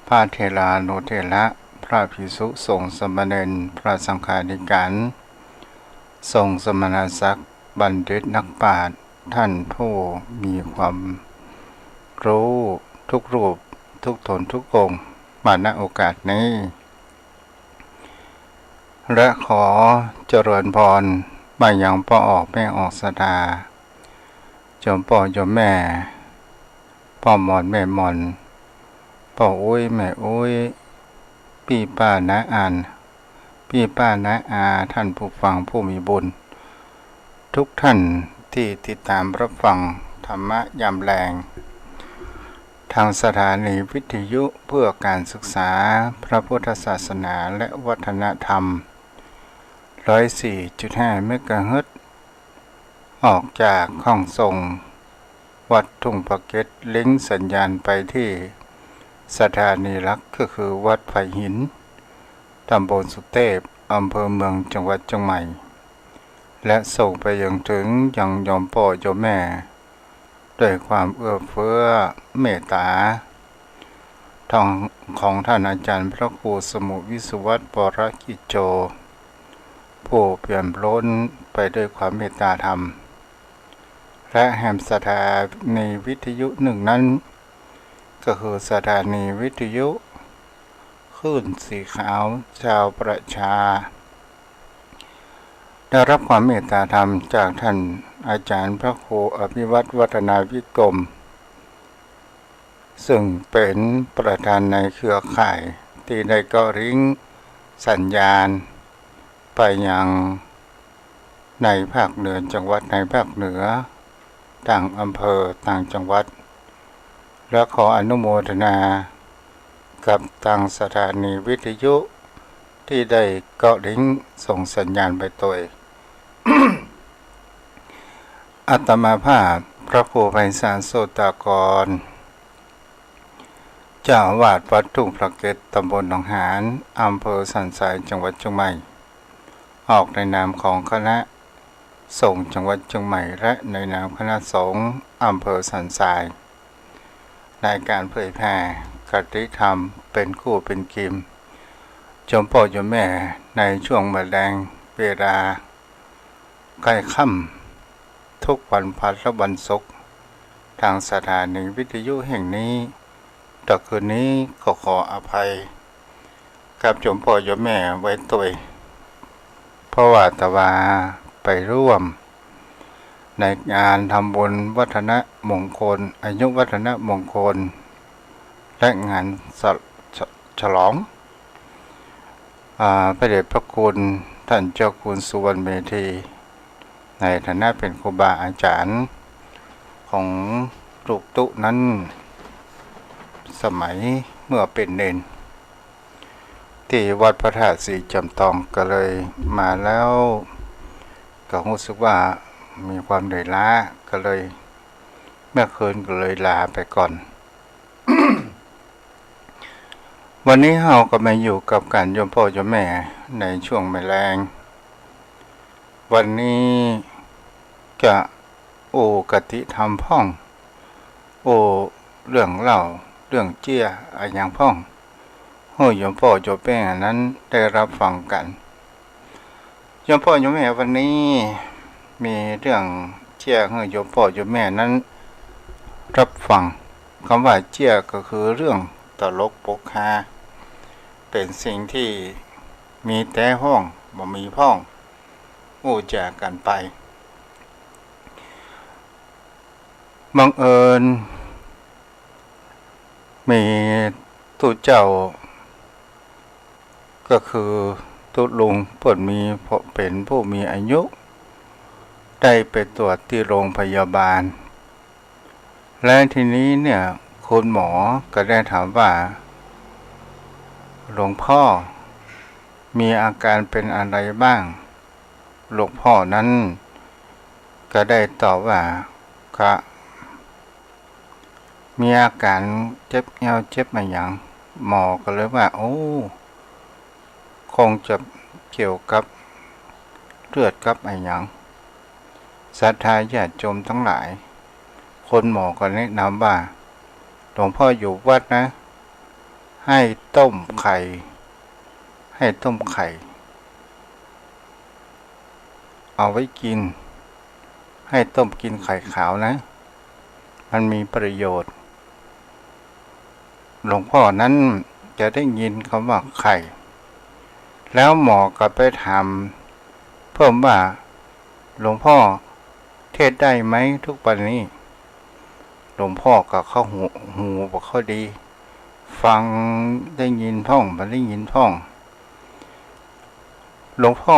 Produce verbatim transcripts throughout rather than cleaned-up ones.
พระเถรานุเถระ พระภิกษุสงฆ์สามเณร พระสังฆาธิการ ทรงสมณศักดิ์ บัณฑิตนักปราชญ์ ท่านผู้มีความรู้ทุกรูปทุกต๋นทุกองค์ มา ณ โอกาสนี้ และขอเจริญพรมายังป้อออกแม่ออกศรัทธา โยมป้อโยมแม่ ป้อหม่อนแม่หม่อน ป้ออุ๊ยแม่อุ๊ย ปี้ป้าน้าอา ปี้ป้าน้าอา ท่านผู้ฟังผู้มีบุญ ทุกท่านที่ติดต๋ามรับฟังธรรมะยามแลง ทางสถานีวิทยุเพื่อการศึกษาพระพุทธศาสนาและวัฒนธรรม ร้อยสี่จุดห้า เมกะเฮิรตซ์ ออกจากห้องส่งวัดทุ่งพระเก็ด ลิงก์สัญญาณไปที่สถานีหลัก ก็คือวัดไผ่หิน ตำบลสุเตพ อำเภอเมือง จังหวัดเจียงใหม่ และส่งไปยัง เถิงยังโยมป้อโยมแม่ ด้วยความเอื้อเฟื้อเมตต๋า ของ ของท่านอาจารย์พระครูสมุห์วิศวัตร วรกิจโจ ผู้เปี่ยมล้นไปด้วยความเมตตาธรรม และแหมสถานีวิทยุหนึ่งนั้น ก็คือสถานีวิทยุคลื่นสีขาวชาวประชา ได้รับความเมตตาธรรมจากท่านอาจารย์พระครูอภิวัฒน์ วัฒนาวิกรม ซึ่งเป๋นประธานในเครือข่ายตี้ได้เกาะลิงก์สัญญาณไปยังในภาคเหนือ จังหวัดในภาคเหนือ ต่างอำเภอ ต่างจังหวัด และขออนุโมทนากับตางสถานีวิทยุตี้ได้เกาะลิงก์ส่งสัญญาณไปตวย อาตมาภาพพระครูไพศาล โสตากร เจ้าอาวาสวัดทุ่งพระเก็ด ตำบลหนองหาน อำเภอสันทราย จังหวัดเจียงใหม่ ออกในนามของคณะสงฆ์จังหวัดเจียงใหม่ และในนามคณะสงฆ์อำเภอสันทราย ในก๋านเผยแผ่คติธรรมเป๋นกู้เป๋นกีม โยมป้อโยมแม่ ในช่วงบ่ายแลง เวลาใก้ค่ำ ทุกวันพฤหัสและวันศุกร์ ตางสถานีวิทยุแห่งนี้ ตะคืนนี้ก็ขออภัยกับโยมป้อโยมแม่ไว้ตวย เพราะว่าอาตมาไปร่วมในงานทำบุญวัฒนมงคล อายุวัฒนมงคล และงานฉ- ฉ- ฉลอง อ่า พระเดชพระคุณท่านเจ้าคุณสุวรรณเมธี ในฐานะเป๋นครูบาอาจ๋ารย์ของลูกตุ๊นั้น สมัยเมื่อเป๋นเณรตี้วัดพระธาตุศรีจำตอง ก็เลยมาแล้วก็ฮู้สึกว่ามีความเหนื่อยล้า ก็เลยเมื่อคืนก็เลยลาไปก่อน วันนี้เฮาก็มาอยู่กับก๋านโยมป้อโยมแม่ในช่วงบ่ายแลง วันนี้จะอู้คติธรรมพ่อง อู้เรื่องเล่า เรื่องเจื้ออะหยังพ่อง หื้อโยมป้อโยมแม่นั้นได้รับฟังกั๋น โยมป้อโยมแม่ วันนี้มีเรื่องเจื้อหื้อโยมป้อโยมแม่นั้นรับฟัง กำว่าเจื้อก็คือเรื่องตลกปกฮา เป๋นสิ่งตี้มีแต๊พ่อง บ่มีพ่อง อู้จ๋ากั๋นไป บังเอิญมีตุ๊เจ้า ก็คือตุ๊ลุง เปิ้นมี เป๋นผู้มีอายุ ได้ไปตรวจตี้โรงพยาบาล และทีนี้เนี่ย คุณหมอก็ได้ถามว่า หลวงพ่อมีอาการเป๋นอะไรบ้าง หลวงพ่อนั้นก็ได้ตอบว่า ก็มีอาการเจ็บแอ้วเจ็บอะหยัง หมอก็เลยว่า โอ้ คงจะเกี่ยวกับเลือดกับอะหยัง ศรัทธาญาติโยมตังหลาย คุณหมอก็แนะนำว่า หลวงพ่ออยู่วัดนะ ให้ต้มไข่ ให้ต้มไข่ เอาไว้กิน ให้ต้มกินไข่ขาวนะ มันมีประโยชน์ หลวงพ่อนั้นจะได้ยินคำว่าไข่ แล้วหมอก็ไปถามเพิ่มว่า หลวงพ่อเทศน์ได้ไหมทุกวันนี้ หลวงพ่อก็เข้าหู หูบ่ค่อยดี ฟังได้ยินพ่อง บ่ได้ยินพ่อง หลวงพ่อ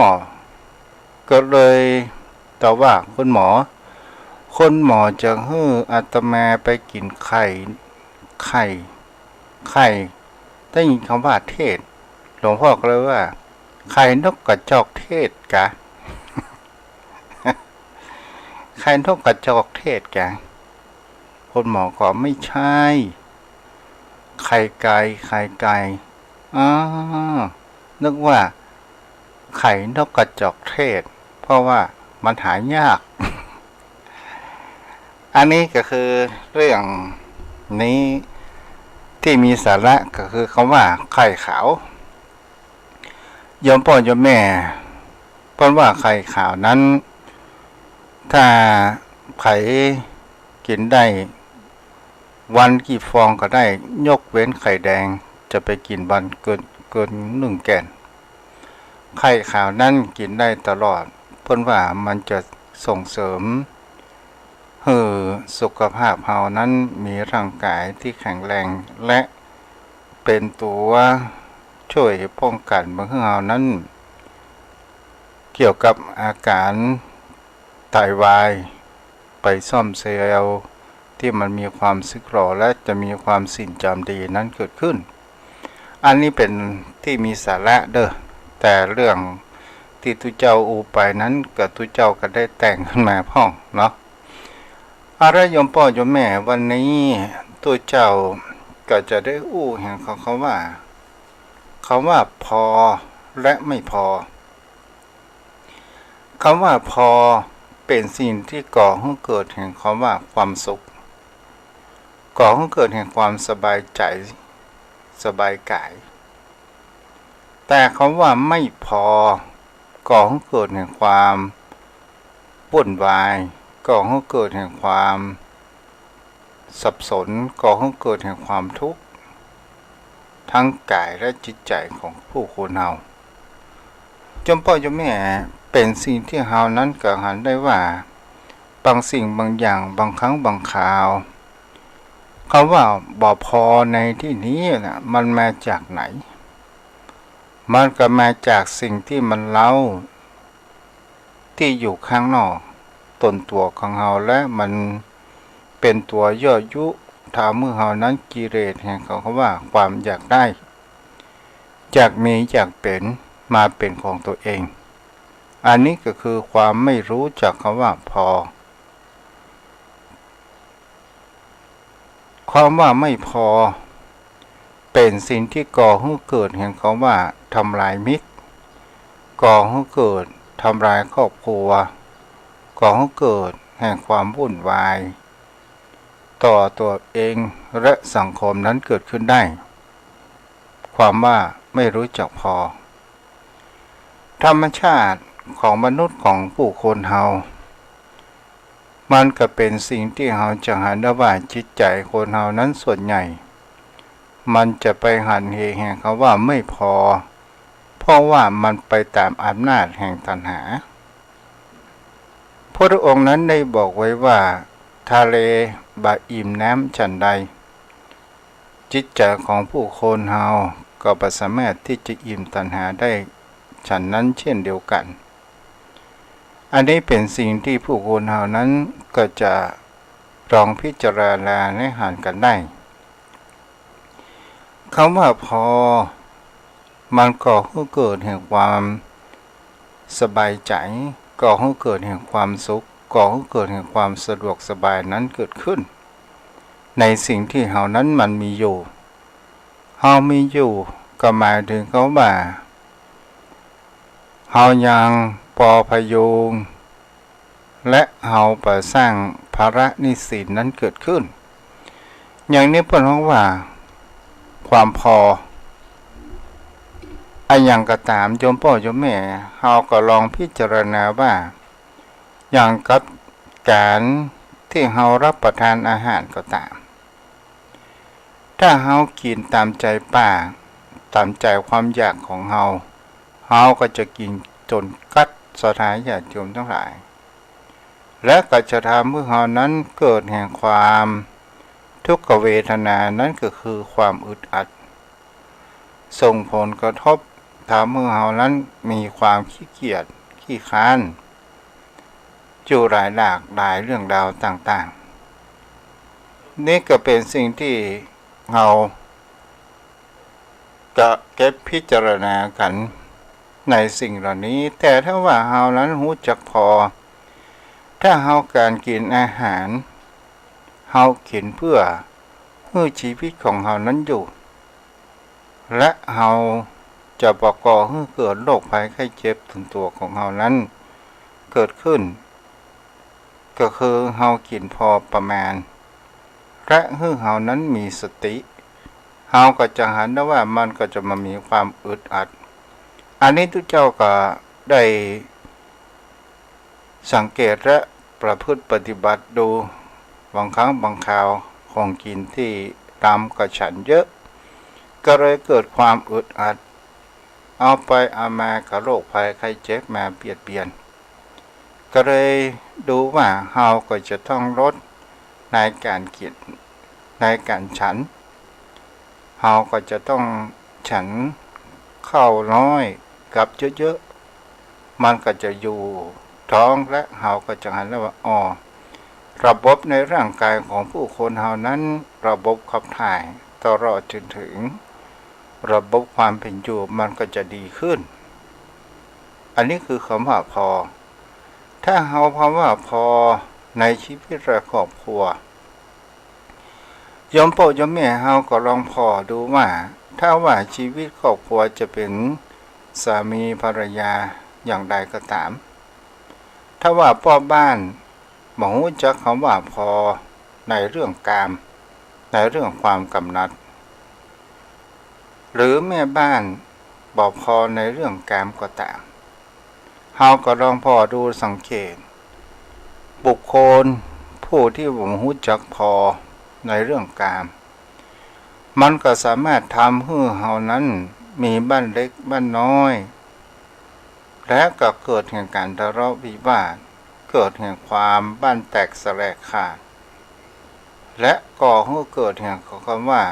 ก็เลยตอบว่า คุณหมอ คุณหมอจะหื้ออาตมาไปกิ๋นไข่ ไข่ ไข่ ได้ยินคำว่าเทศน์ หลวงพ่อก็เลยว่า ไข่นกกระจอกเทศน์กะ ไข่นกกระจอกเทศน์กะ คุณหมอก็ ไม่ใช่ ไข่ไก่ ไข่ไก่ อ๋อ นึกว่าไข่นกกระจอกเทศน์ เพราะว่ามันหายาก อันนี้ก็คือเรื่องนี้ที่มีสาระก็คือคำว่าไข่ขาว โยมป้อโยมแม่ เปิ้นว่าไข่ขาวนั้น ถ้าใผกิ๋นได้วันกี่ฟองก็ได้ ยกเว้นไข่แดง จะไปกิ๋นวันเกิน เกินหนึ่งแก่น ไข่ขาวนั้นกิ๋นได้ตลอด เปิ้นว่ามันจะส่งเสริม หื้อสุขภาพเฮานั้นมีร่างกายตี้แข็งแรง และเป๋นตั๋วจ้วยป้องกั๋นบ่หื้อเฮานั้น เกี่ยวกับอาก๋ารไตวาย ไปซ่อมเซลล์ตี้มันมีความสึกหรอ และจะมีความทรงจ๋ำดีนั้นเกิดขึ้น อันนี้เป๋นตี้มีสาระเน่อ แต่เรื่องตี้ตุ๊เจ้าอู้ไปนั้นก็ตุ๊เจ้าก็ได้แต่งขึ้นมาพ่องเนาะ เอาละโยมป้อโยมแม่ วันนี้ตุ๊เจ้าก็จะได้อู้แห่งคำ คำว่า คำว่าพอและไม่พอ คำว่าพอเป๋นสิ่งตี้ก่อหื้อเกิดแห่งคำว่าความสุข ก่อหื้อเกิดแห่งความสบายใจ๋ สบายก๋าย แต่คำว่าไม่พอ ก่อหื้อเกิดแห่งความวุ่นวาย ก่อหื้อเกิดแห่งความสับสน ก่อหื้อเกิดแห่งความทุกข์ ทั้งก๋ายและจิตใจ๋ของผู้คนเฮา โยมป้อโยมแม่ เป๋นสิ่งตี้เฮานั้นก็หันได้ว่า บางสิ่งบางอย่าง บางครั้งบางคราว คำว่าบ่พอในตี้นี้น่ะ มันมาจากไหน มันก็มาจากสิ่งตี้มันเร้า ตี้อยู่ข้างนอกตนตั๋วของเฮา และมันเป๋นตั๋วยั่วยุ ทำหื้อเฮานั้นกิเลสแห่งคำว่าความอยากได้ อยากมี อยากเป๋น มาเป๋นของตั๋วเอง อันนี้ก็คือความไม่รู้จักคำว่าพอ ความว่าไม่พอ เป๋นสิ่งตี้ก่อหื้อเกิดแห่งคำว่าทำลายมิตร ก่อหื้อเกิดทำลายครอบครัว ก่อหื้อเกิดแห่งความวุ่นวาย ต่อตั๋วเองและสังคมนั้นเกิดขึ้นได้ ความว่าไม่รู้จักพอ ธรรมชาติของมนุษย์ของผู้คนเฮา มันก็เป๋นสิ่งตี้เฮาจะหันได้ว่าจิตใจ๋คนเฮานั้นส่วนใหญ่ มันจะไปหันเหแห่งคำว่าไม่พอ เพราะว่ามันไปต๋ามอำนาจแห่งตัณหา พระองค์นั้นได้บอกไว้ว่า ทะเลบ่อิ่มน้ำฉันใด จิตใจ๋ของผู้คนเฮาก็บ่สามารถตี้จะอิ่มตัณหาได้ฉันนั้นเช่นเดียวกั๋น อันนี้เป๋นสิ่งตี้ผู้คนเฮานั้นก็จะลองพิจารณาและหันกั๋นได้ คำว่าพอ มันก่อหื้อเกิดแห่งความสบายใจ๋ ก่อหื้อเกิดแห่งความสุข ก่อหื้อเกิดแห่งความสะดวกสบายนั้นเกิดขึ้น ในสิ่งตี้เฮานั้นมันมีอยู่ เฮามีอยู่ก็หมายเถิงคำว่า เฮายังปอพยุง และเฮาบ่สร้างภาระหนี้สินนั้นเกิดขึ้น อย่างนี้เปิ้นฮ้องว่า ความพอ อะหยังก็ต๋าม โยมป้อโยมแม่ เฮาก็ลองพิจารณาว่า อย่างกับก๋านตี้เฮารับประทานอาหารก็ต๋าม ถ้าเฮากิ๋นต๋ามใจ๋ปาก ต๋ามใจ๋ความอยากของเฮา เฮาก็จะกิ๋นจ๋นกั๊ด ศรัทธาญาติโยมตังหลาย และก็จะทำหื้อเฮานั้นเกิดแห่งความทุกขเวทนา นั้นก็คือความอึดอัด ส่งผลกระทบทำหื้อเฮานั้นมีความขี้เกียจขี้คร้าน อยู่หลายหลากหลายเรื่องราวต่างๆ นี่ก็เป๋นสิ่งตี้เฮาจะเก็บพิจารณากั๋นในสิ่งเหล่านี้ แต่ถ้าว่าเฮานั้นฮู้จักผ่อ ถ้าเฮาก๋านกิ๋นอาหาร เฮากิ๋นเปื้อหื้อจีวิตของเฮานั้นอยู่ และเฮาจะบ่ก่อหื้อเกิดโรคภัยไข้เจ็บถึงตั๋วของเฮานั้นเกิดขึ้น ก็คือเฮากิ๋นพอประมาณ และหื้อเฮานั้นมีสติ เฮาก็จะหันได้ว่ามันก็จะบ่มีความอึดอัด อันนี้ตุ๊เจ้าก็ได้ สังเกตและประพฤติปฏิบัติดู บางครั้งบางคราวของกิ๋นตี้ต๋ามก็ฉันเยอะ ก็เลยเกิดความอึดอัด เอาไปเอามาก็โรคภัยไข้เจ็บมาเบียดเบียน ก็เลยดูว่าเฮาก็จะต้องลดในก๋านกิ๋น ในก๋านฉัน เฮาก็จะต้องฉันข้าวน้อยกับเยอะๆ มันก็จะอยู่ท้อง และเฮาก็จะหันได้ว่า อ้อ ระบบในร่างกายของผู้คนเฮานั้น ระบบขับถ่ายตลอดจนถึงระบบความเป๋นอยู่มันก็จะดีขึ้น อันนี้คือคำว่าพอ ถ้าเฮาคำว่าพอในชีวิตและครอบครัว โยมป้อโยมแม่เฮาก็ลองผ่อดูว่า ถ้าว่าชีวิตครอบครัวจะเป๋นสามีภรรยาอย่างใดก็ต๋าม ถ้าว่าป้อบ้านบ่ฮู้จักคำว่าพอในเรื่องกาม ในเรื่องความกำหนัด หรือแม่บ้านบ่พอในเรื่องกามก็ต๋าม เฮาก็ลองผ่อดูสังเกต บุคคลผู้ตี้บ่ฮู้จักพอในเรื่องกาม มันก็สามารถทำหื้อเฮานั้นมีบ้านเล็กบ้านน้อย และก็เกิดแห่งก๋านทะเลาะวิวาท เกิดแห่งความบ้านแตกสะแหลกขาด และก่อหื้อเกิดแห่งคำว่า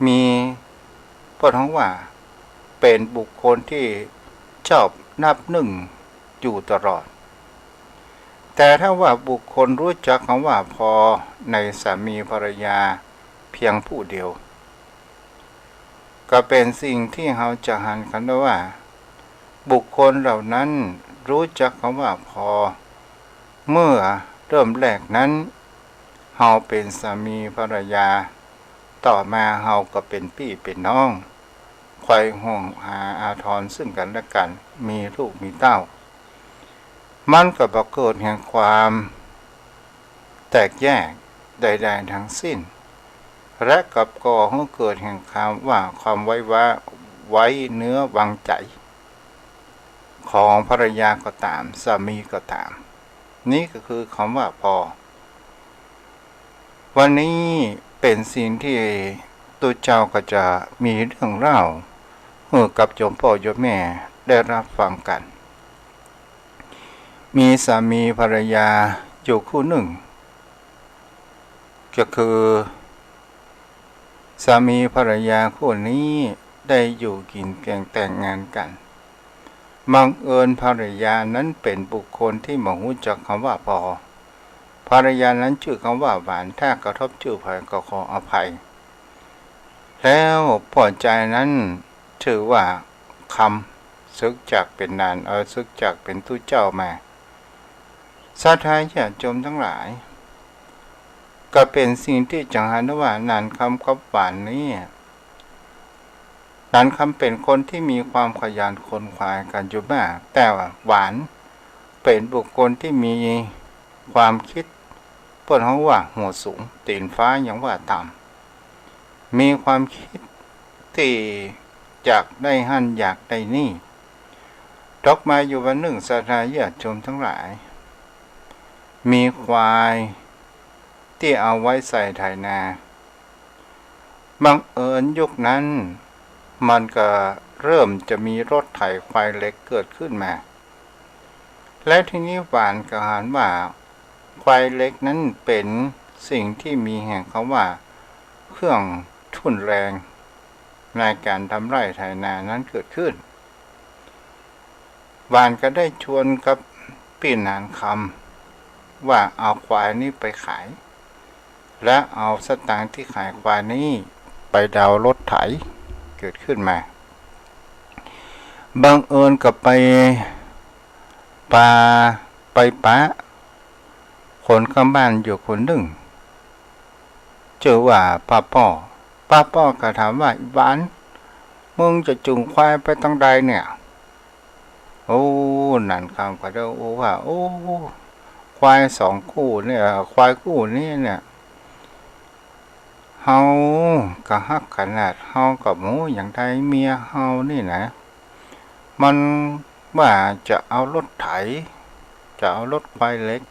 มี เปิ้นฮ้องว่าเป๋นบุคคลตี้ชอบนับนึ่งอยู่ตลอด แต่ถ้าว่าบุคคลฮู้จักคำว่าพอในสามีภรรยาเพียงผู้เดียว ก็เป๋นสิ่งตี้เฮาจะหันกั๋นได้ว่า บุคคลเหล่านั้นฮู้จักคำว่าพอ เมื่อเริ่มแรกนั้น เฮาเป๋นสามีภรรยา ต่อมาเฮาก็เป๋นปี้เป๋นน้อง ใค่ห่วงหาอาทรซึ่งกั๋นและกั๋น มีลูกมีเต้า มันก็บ่เกิดแห่งความแตกแยกใดๆ ทั้งสิ้น และกลับก่อหื้อเกิดแห่งความว่าความไว้วา ไว้เนื้อวางใจ๋ ของภรรยาก็ต๋าม สามีก็ต๋าม นี่ก็คือคำว่าพอ วันนี้เป๋นสิ่งตี้ตุ๊เจ้าก็จะมีเรื่องเล่าหื้อกับโยมป้อโยมแม่ได้ฮับฟังกั๋น มีสามีภรรยาอยู่คู่นึ่ง ก็คือ สามีภรรยาคู่นี้ได้อยู่กิ๋นแก่งแต่งงานกั๋น บังเอิญภรรยานั้นเป๋นบุคคลตี้บ่ฮู้จักคำว่าพอ ภรรยานั้นจื้อคำว่าหวาน ถ้ากระทบจื้อใผก็ขออภัย แล้วป้อจายนั้นจื้อว่าคำ สึกจากเป๋นหนาน เอ่อ สึกจากเป๋นตุ๊เจ้ามา ศรัทธาญาติโยมตังหลาย ก็เป๋นสิ่งตี้จักหันว่าหนานคำกับหวานนี้ หนานคำเป๋นคนตี้มีความขยันขวนขวายกั๋นอยู่มาก แต่ว่าหวานเป๋นบุคคลตี้มีความกึ๊ด เปิ้นฮ้องว่าหัวสูง ตี๋นฟ้ายังว่าต่ มีความกึ๊ดตี้อยากได้หั้นอยากได้นี่ ตกมาอยู่วันนึ่ง ศรัทธาญาติโยมตังหลาย มีควายตี้เอาไว้ใส่ไถนา บังเอิญยุคนั้นมันก็เริ่มจะมีรถไถควายเหล็กเกิดขึ้นมา และทีนี้หวานก็หันว่าควายเหล็กนั้นเป๋นสิ่งตี้มีแห่งกำว่าเครื่องทุ่นแรงในก๋านทำไฮ่ไถนานั้นเกิดขึ้น หวานก็ได้จวนกับปี้หนานคำว่าเอาควายนี้ไปขาย และเอาสตางค์ตี้ขายควายนี้ไปดาวน์รถไถเกิดขึ้นมา บังเอิญก็ไปปา ไปปะคนข้างบ้านอยู่คนนึ่ง จื้อว่าป้าป้อ ป้าป้อก็ถามว่า อีหวาน มึงจะจูงควายไปตางใดเนี่ย โอ้ หนานคำก็ได้อู้ว่า โอ้ ควายสองกู้เนี่ย ควายกู้นี้เนี่ย เฮาก็ฮักขนาด เฮาก็บ่ฮู้หยังใด เมียเฮานี่นะ มันว่าจะเอารถไถ จะเอารถควายเหล็ก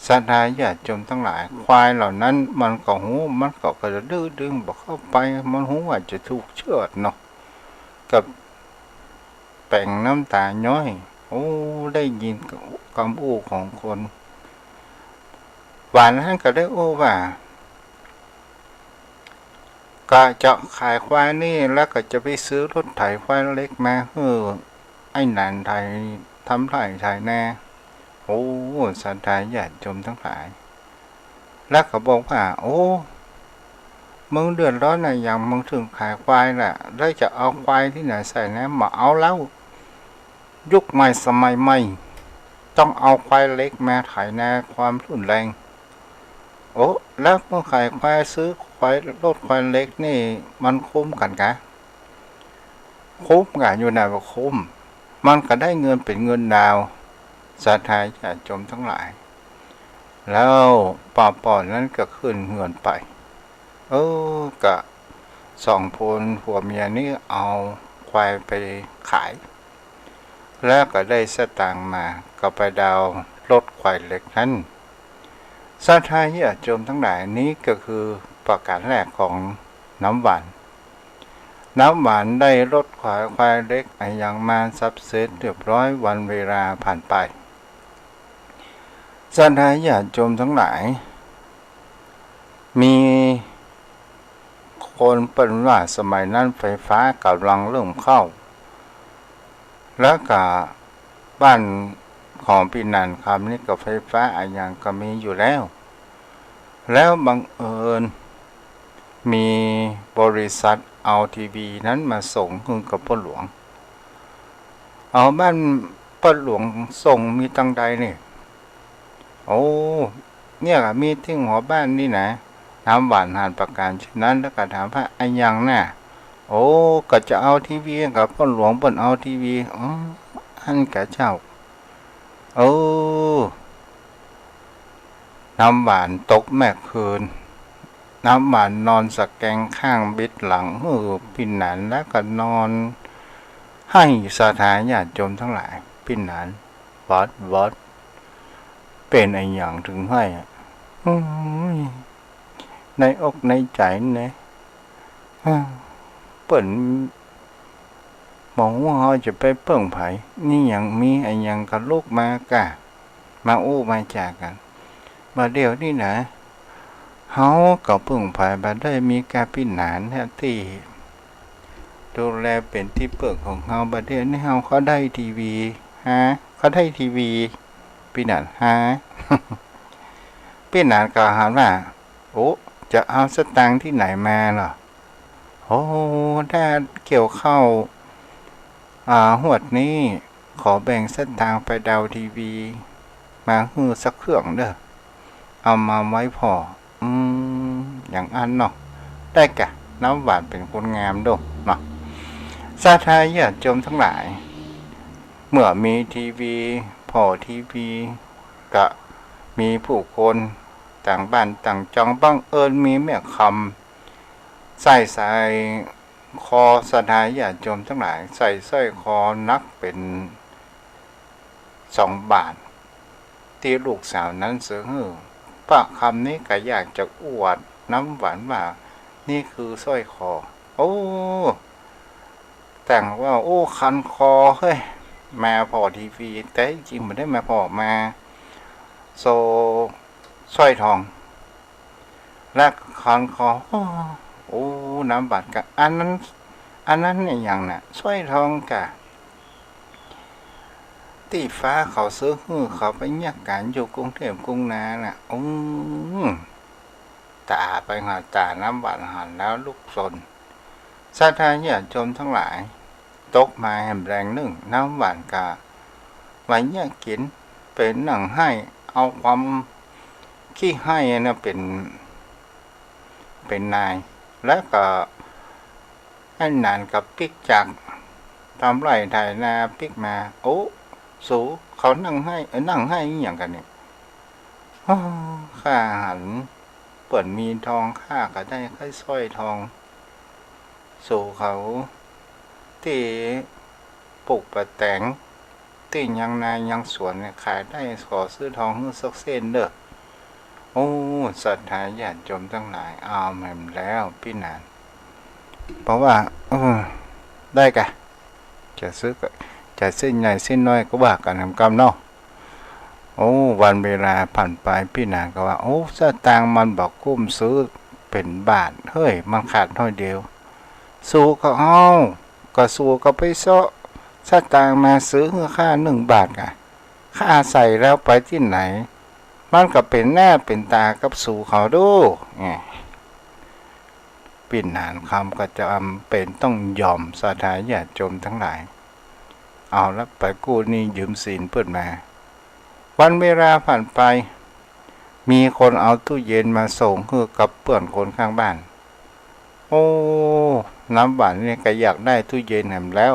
ศรัทธาญาติโยมตังหลาย ควายเหล่านั้นมันก็ฮู้ มันก็กระดื้อดึงบ่เข้าไป มันฮู้ว่าจะถูกเฉือดเนาะ ก็แป๋งน้ำตาย้อย โอ้ ได้ยินกำอู้ของคน หวานหั้นก็ได้อู้ว่า ก็จะขายควายนี่ แล้วก็จะไปซื้อรถไถควายเหล็กมาหื้อไอ้หนานไถ ทำไฮ่ไถนา โอ้ ศรัทธาญาติโยมตังหลาย แล้วก็บอกว่า โอ้ มึงเดือดร้อนอะหยัง มึงเถิงขายควายล่ะ แล้วจะเอาควายตี้ไหนใส่นา บ่เอาแล้ว ยุคใหม่สมัยใหม่ ต้องเอาควายเหล็กมาไถนา ความทุ่นแรง โอ้ แล้วมึงขายควาย ซื้อควาย รถควายเหล็กนี่ มันคุ้มกั๋นกา คุ้มกั๋นอยู่นะ ว่าคุ้ม มันก็ได้เงินเป๋นเงินดาวน์ ศรัทธาญาติโยมตังหลาย แล้วป้าป้อนั้นก็ขึ้นเฮือนไป เออ ก็สองคนผัวเมียนี้เอาควายไปขาย แล้วก็ได้สตางค์มา ก็ไปดาวน์รถควายเหล็กนั้น ศรัทธาญาติโยมตังหลาย นี้ก็คือประก๋านแรกของน้ำหวาน น้ำหวานได้รถไถควายเหล็กอะหยังมาสับเสร็จเรียบร้อย วันเวลาผ่านไป ศรัทธาญาติโยมตังหลาย มีคนเปิ้นว่าสมัยนั้นไฟฟ้าก่ำลังเริ่มเข้า แล้วก็บ้านของปี้หนานคำนี่ก็ไฟฟ้าอะหยังก็มีอยู่แล้ว แล้วบังเอิญมีบริษัทเอาทีวีนั้นมาส่งหื้อกับป้อหลวง เอา บ้านป้อหลวงส่งมีตางใดนี่ โอ้ เนี่ยก็มีตี้หัวบ้านนี่นะ น้ำหวานหันประก๋านเช่นนั้น แล้วก็ถามว่า อะหยังน่ะ โอ้ ก็จะเอาทีวี ก็ป้อหลวงเปิ้นเอาทีวี อ๋อ อั้นกาเจ้า เออ น้ำหวานตกแมกคืน น้ำหวานนอนสะแกงข้างบิดหลังหื้อปี้หนาน แล้วก็นอนไห้ศรัทธาญาติโยมตังหลาย ปี้หนาน วอด วอด เป๋นอะหยังเถิงไห้อะ อืม ในอกในใจ๋นี่ เปิ้นบ่ฮู้เฮาจะไปเปิ้งใผ นี่หยังมีอะหยังก็ลุกมาก้า มาอู้มาจ๋ากั๋น บ่าเดี่ยวนี้นะ เฮาก็เปิ้งใผบ่ได้ มีก้าปี้หนานเนี่ยตี้ดูแลเป๋นตี้เปิ้งของเฮา บ่าเดี่ยวนี้เฮาก็ได้ทีวี ฮะ ก็ได้ทีวี ปี้หนาน ฮะ ปี้หนานก็หันว่า โอ้ จะเอาสตางค์ตี้ไหนมาล่ะ โอ้ ถ้าเกี่ยวข้าว อ่า ฮวดนี้ ขอแบ่งสตางค์ไปดาวน์ทีวีมาหื้อสักเครื่องเน่อ เอามาไว้ผ่อ อืม อย่างอั้นเนาะ ได้กะ น้ำหวานเป๋นคนงามโดเนาะ ศรัทธาญาติโยมตังหลาย เมื่อมีทีวี ผ่อทีวี ก็มีผู้คนต่างบ้านต่างจอง บังเอิญมีแม่คำ ใส่สร้อยคอ ศรัทธาญาติโยมตังหลาย ใส่สร้อยคอหนักเป๋นสองบาท ตี้ลูกสาวนั้นซื้อหื้อ ป้าคำนี้ก็อยากจะอวดน้ำหวานว่า นี่คือสร้อยคอ โอ้ แต่ว่า โอ้ คันคอเฮ้ย มาผ่อทีวี แต่จริงบ่ได้มาผ่อ มาโซสร้อยทอง และคันคอ โอ้ โอ้ น้ำหวานก็ อันนั้น อันนั้นอะหยังน่ะ สร้อยทองก่ะ ตี้ฟ้าเขาซื้อหื้อ เขาไปเยียะก๋านอยู่กรุงเทพฯกรุงนาน่ะ อืม ต๋าไปหาต๋า น้ำหวานหันแล้วลุกซน ศรัทธาญาติโยมตังหลาย ตกมาแหมแลงนึ่ง น้ำหวานก็ว่าเยียะกิ๋น เป๋นหนังไห้ เอาความขี้ไห้น่ะเป๋น เป๋นนาย แล้วก็ไอ้หนานก็ปิ๊กจากทำไร่ไถนาปิ๊กมา โอ้ สู เขานั่งไห้ เอ่อ นั่งไห้อะหยังกั๋นนี่ อ้อ ข้าหัน เปิ้นมีทอง ข้าก็ได้แค่สร้อยทอง สูเขาตี้ปลูกปะแตง ตี้ยังนายังสวนเนี่ย ขายได้ ขอซื้อทองหื้อสักเส้นเน่อ โอ้ ศรัทธาญาติโยมตังหลาย เอาแหมแล้วปี้หนาน เพราะว่า เออ ได้ก่ะ จะซื้อก็ จะเส้นใหญ่เส้นน้อยก็ว่ากั๋นต๋ามกำเนาะ โอ้ วันเวลาผ่านไป ปี้หนานก็ว่า โอ้ สตางค์มันบ่กุ้มซื้อเป๋นบาท เฮ้ย มันขาดน้อยเดียว สูก็เอา ก็สูก็ไปเซาะสตางค์มาซื้อหื้อข้านึ่งบาทก่ะ ข้าใส่แล้วไปตี้ไหน มันก็เป๋นหน้าเป๋นต๋ากับสูเขาดู แหม ปี้หนานคำก็จ๋ำเป๋นต้องยอม ศรัทธาญาติโยมตังหลาย เอาละ ไปกู้หนี้ยืมสินเปิ้นมา วันเวลาผ่านไป มีคนเอาตู้เย็นมาส่งหื้อกับเปื้อนคนข้างบ้าน โอ้ น้ำหวานนี่ก็อยากได้ตู้เย็นแหมแล้ว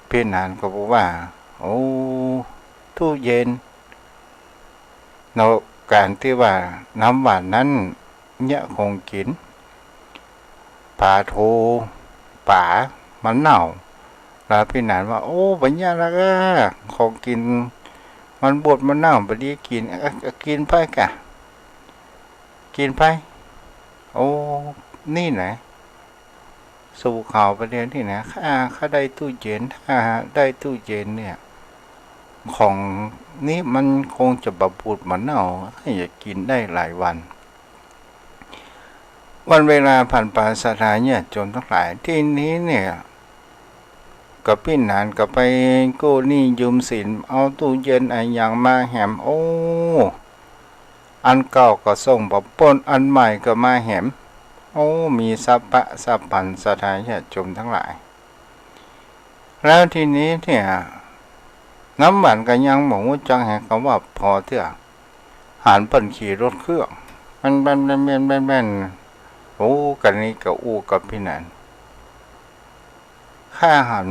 ปี้หนานก็บอกว่า โอ้ ตู้เย็น เนาะ ก๋านตี้ว่าน้ำหวานนั้นเยียะของกิ๋น ป๋าโถ ป๋ามันเน่า แล้วปี้หนานว่า โอ้ บ่เยียะละ ของกิ๋นมันบดมันเน่า บ่ดีกิ๋น เอ่อ เอ่อ กิ๋นไปก่ะ กิ๋นไป โอ้ นี่นะ สูเขาไปเดี๋ยวนี้นะ ข้า ข้าได้ตู้เย็น ถ้าได้ตู้เย็นเนี่ย ของนี้มันคงจะบ่บูดบ่เน่า ข้าจะกิ๋นได้หลายวัน วันเวลาผ่านไป ศรัทธาญาติโยมตังหลาย ตี้นี้เนี่ย ก็ปี้หนานก็ไปกู้หนี้ยืมสิน เอาตู้เย็นอะหยังมาแหม โอ้ อันเก่าก็ส่งบ่ป๊น อันใหม่ก็มาแหม โอ้ มีสะป๊ะสะปัน ศรัทธาญาติโยมตังหลาย แล้วตี้นี้เนี่ย น้ำหวานก็ยังบ่ฮู้จักแหมกำว่าผ่อเตื้อ หันเปิ้นขี่รถเครื่อง แม่นๆๆๆๆ โอ้ ก๋านนี้ก็อู้กับปี้หนาน ข้าหัน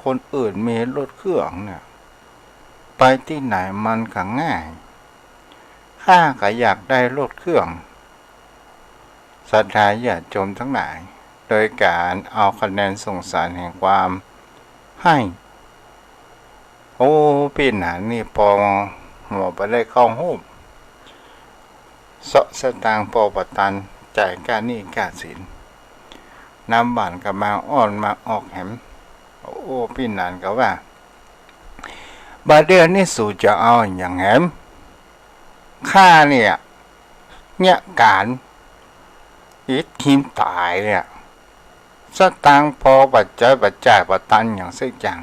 คนอื่นมีรถเครื่องเนี่ย ไปตี้ไหนมันก็ง่าย ข้าก็อยากได้รถเครื่อง ศรัทธาญาติโยมตังหลาย โดยก๋านเอาคะแนนสงสารแห่งความไห้ โอ้ ปี้หนานนี่ปอหัวบ่ได้เข้าฮู้ เซาะสตางค์ปอบ่ตัน จ่ายก้าหนี้ก้าสิน น้ำหวานก็มาอ้อนมาออกแหม โอ้ ปี้หนานก็ว่า บ่าเดี่ยวนี้สูจะเอาอะหยังแหม ข้าเนี่ย เยียะก๋านอิดหินต๋ายเนี่ย สตางค์ปอบ่ใจ๊บ่จ่ายบ่ตันหยังสักอย่าง